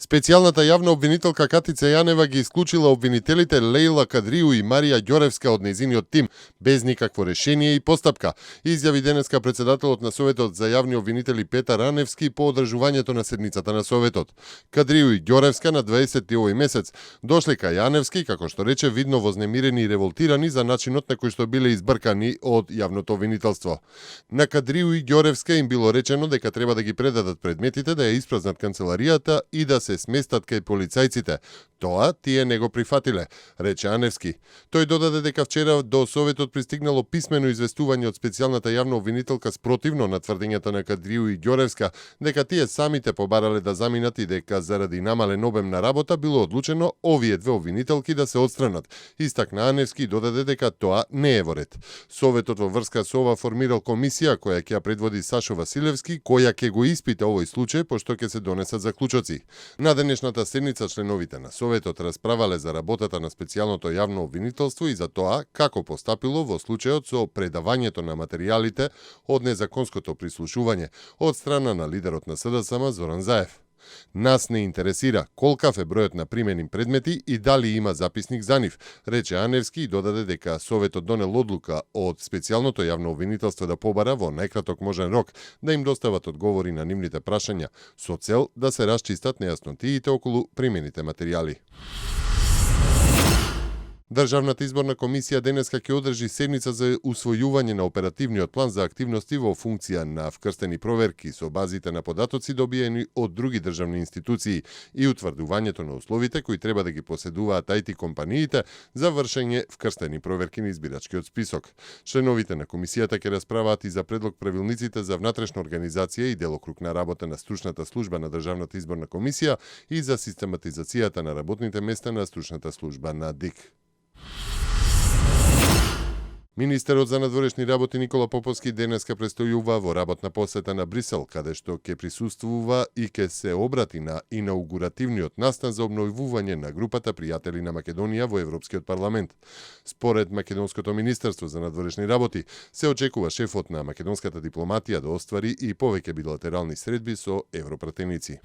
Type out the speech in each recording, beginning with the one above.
Специјалната јавна обвинителка Катица Јанева ги исклучила обвинителите Лејла Кадриу и Марија Ѓоревска од нејзиниот тим, без никакво решение и постапка, изјави денеска председателот на Советот за јавни обвинители Петар Раневски по одржувањето на седницата на Советот. Кадриу и Ѓоревска на 20 овој месец дошле кај Јаневски, како што рече, видно вознемирени и револтирани за начинот на кој што биле избркани од јавното обвинителство. На Кадриу и Ѓоревска им било речено дека треба да ги предадат предметите, да ја испразнат канцеларијата и да се сместат кај полицајците. Тоа тие не го прифатиле, рече Аневски. Тој додаде дека вчера до Советот пристигнало писмено известување од специјалната јавна обвинителка спротивно на тврдењата на Кадриу и Ѓоревска, дека тие самите побарале да заминат и дека заради намален обем на работа било одлучено овие две обвинителки да се отстранат. Истакна Аневски додаде дека тоа не е во ред. Советот во врска со ова формирал комисија која ќе ја предводи Сашо Василевски, која ќе го испита овој случај пошто ќе се донесат заклучоци. На денешната седница членовите на Советот расправале за работата на специјалното јавно обвинителство и за тоа како постапило во случајот со предавањето на материјалите од незаконското прислушување од страна на лидерот на СДСМ Зоран Заев. Нас не интересира колкав е бројот на применим предмети и дали има записник за нив, рече Аневски и додаде дека Советот донел одлука од специјалното јавно обвинителство да побара во најкраток можен рок да им достават одговори на нивните прашања со цел да се расчистат нејаснотиите околу примените материјали. Државната изборна комисија денеска ќе одржи седница за усвојување на оперативниот план за активности во функција на вкрстени проверки со базите на податоци добиени од други државни институции и утврдувањето на условите кои треба да ги поседуваат IT компаниите за вршење вкрстени проверки на избирачкиот список. Членовите на комисијата ќе расправаат и за предлог правилниците за внатрешна организација и делокруг на работа на стручната служба на Државната изборна комисија и за систематизацијата на работните места на стручната служба на ДИК. Министерот за надворешни работи Никола Поповски денеска престојува во работна посета на Брисел, каде што ќе присуствува и ќе се обрати на инаугуративниот настан за обновување на групата пријатели на Македонија во Европскиот парламент. Според Македонското министерство за надворешни работи, се очекува шефот на македонската дипломатија да оствари и повеќе билатерални средби со европратеници.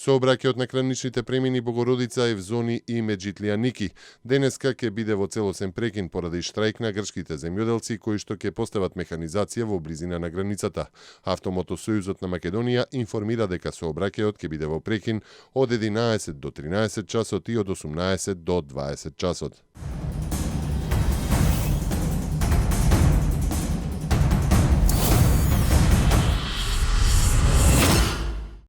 Сообраќајот на граничните премини Богородица, Евзони и Меджитлија Ники денеска ќе биде во целосен прекин поради штрајк на грчките земјоделци кои што ќе постават механизација во близина на границата. Автомотосојузот на Македонија информира дека сообраќајот ќе биде во прекин од 11 до 13 часот и од 18 до 20 часот.